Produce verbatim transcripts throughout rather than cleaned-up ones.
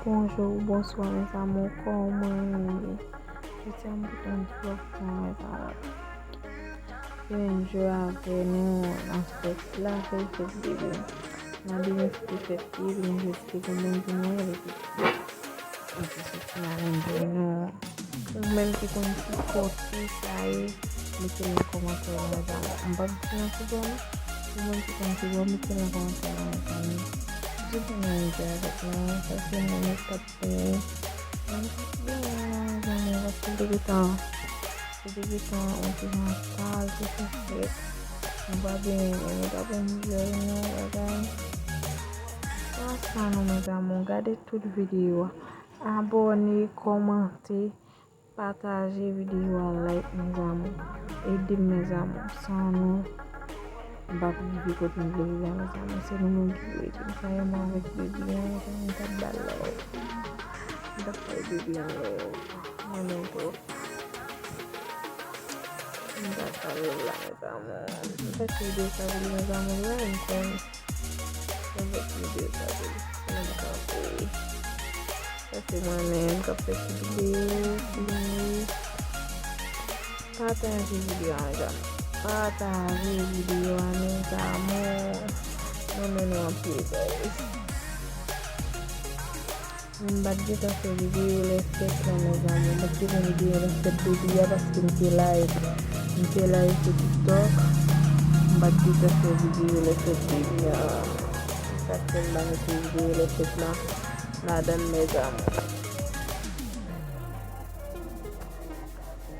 Bonjou, bonswa, mezanmi, kòman nou ye? Jodi a m pote yon vlòg pou mwen, mezanmi. Vin jwe avè nou nan fèt la, fèt, fèt bebe. N a byen fèt bebe, nou fèt bebe, nou fèt bebe. Mwen te soti nan vin jwe nou. Ou menm ki konn sipòte sa ye, mete nan kòmantè yo, mezanmi. M p ap di nan ki bò non. Ou menm ki konn ki bò, mete nan kòmantè yo, mezanmi. Di pou nou enjoy avèk nou. Sa se mwen menm k ap fini. Mwen pa byen, mezanmi, paske depi tan, depi tan, mwen te jan sal, te fè fèt. Mwen pa byen, mwen pa byen enjoy non, bagay. Sa sa nou, mezanmi, gade tout videyo a. Abòne, kòmante, pataje videyo a, like, mezanmi. Ede m, mezanmi. San nou, m p ap rive kote m vle rive a, mezanmi. Se nou menm ki pou ede m. Sa e mwen avèk bebe a, mezanmi, m t ap ba l love. M t ap bay bebe a love. Mwen menm tou. M t ap ba l love la, mezanmi. M fè ti videyo sa pou li, mezanmi, la, m konn. Mwen fè ti videyo sa pou li. Mwen kanpe. Sa se mwen menm k ap fè ti videyo, fini. Pataje videyo a, mezanmi. Pataje videyo a, mezanmi. Mwen renmen nou anpil, guys. M pa t gentan fè videyo lè fèt la, mezanmi. M pa t gentan videyo lè fèt bebe a paske m te live. M te live sou TikTok. M pa t gentan fè videyo lè fèt bebe a. Se sa k fè m pa mete videyo lè fèt la ladan l, mezanmi.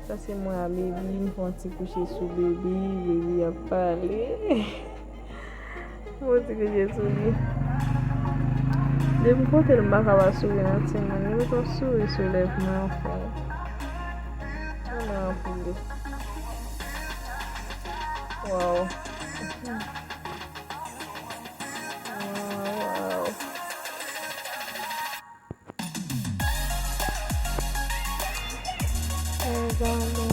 Sa se mwen a bebe, m fè yon ti kouche sou bebe, bebe ap pale. M fè yon ti kouche sou li. Depi m pote l, m pa ka pa souri nan timoun. Li met yon souri sou lèv mwen, anfen. Mwen anpil. Waw. Waw, waw. Mezanmi,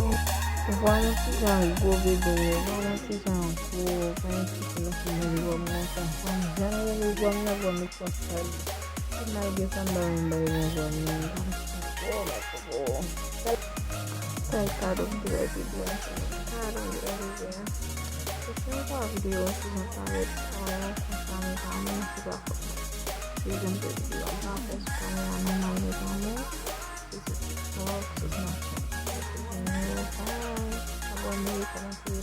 vwa m ti jan gwo bebe, vwa m ti jan gwo, pa gen pitit nan fimil vwa m nan sa, fò m jan rele vwa m nan, vwa m e konsa li. Se malgre sa m pa menm bay yon vwa m nan, vwa m ti gwo, mèt gwo. Sa e kado m te bay bebe a, se kado m te bay bebe a. Se konsa videyo a, si jan parèt, konsa, mezanmi, se pa fòt mwen. Si jan m te di a, m pa fè sou kamera nòmal, mezanmi. Si sou TikTok, sou Snapchat, sou Vimeo, bye. Abòne, kòmante,